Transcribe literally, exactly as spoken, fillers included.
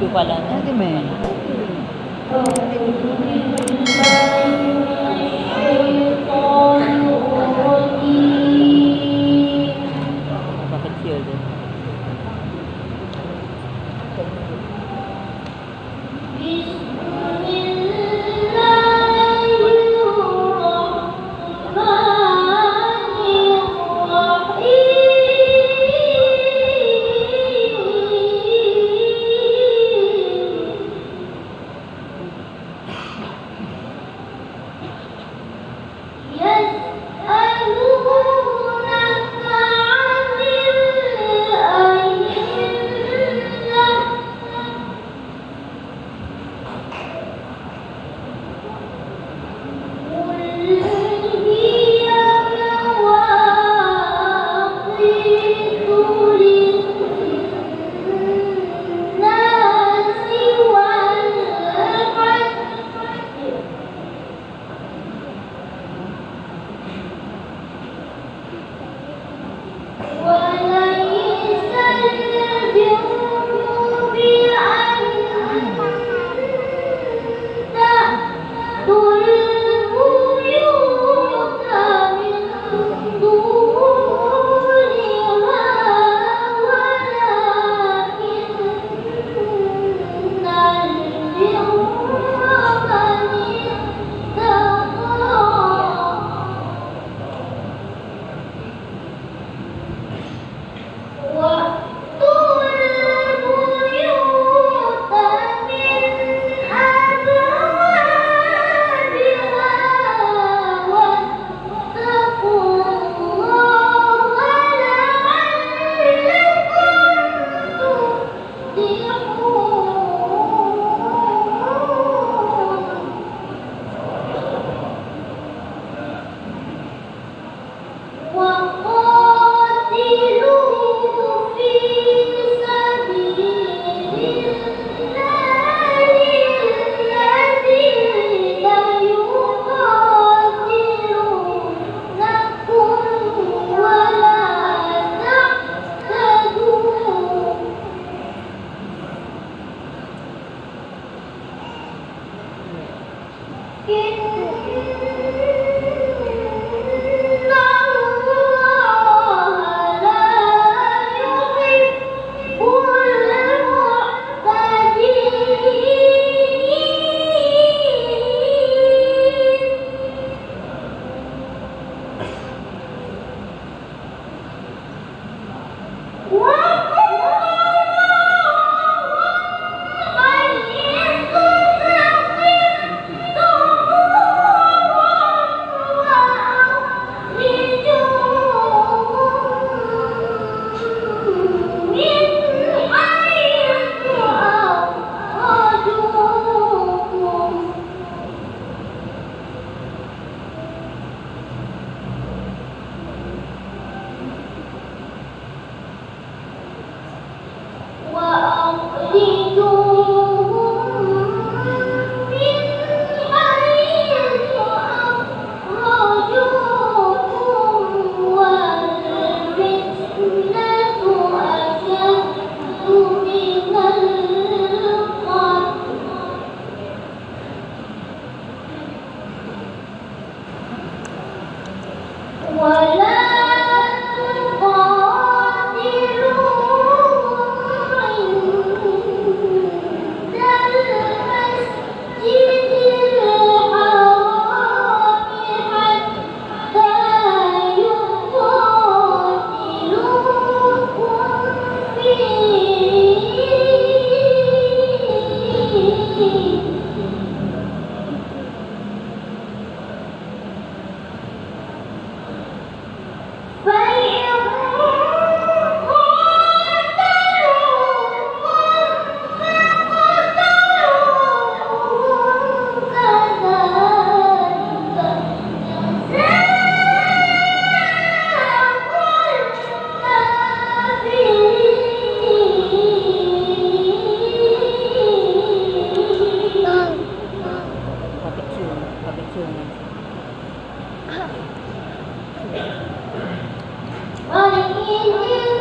Kepala. Nanti main. Apa kecil tu? يسألونك عن الأهلة. قل هي مواقيت للناس والحج. وليس البر بأن تأتوا البيوت من ظهورها، ولكن البر من اتقى. وأتوا البيوت من أبوابها واتقوا الله لعلكم تفلحون. وقاتلوا في سبيل الله الذين يقاتلونكم ولا تعتدوا. إن الله لا يحب المعتدين. وأخرجوهم من حيث أخرجوكم والفتنة أشد من القتل. ولا تقاتلوهم عند المسجد الحرام حتى يقاتلوكم فيه. فإن قاتلوكم فاقتلوهم كذلك جزاء الكافرين. فإن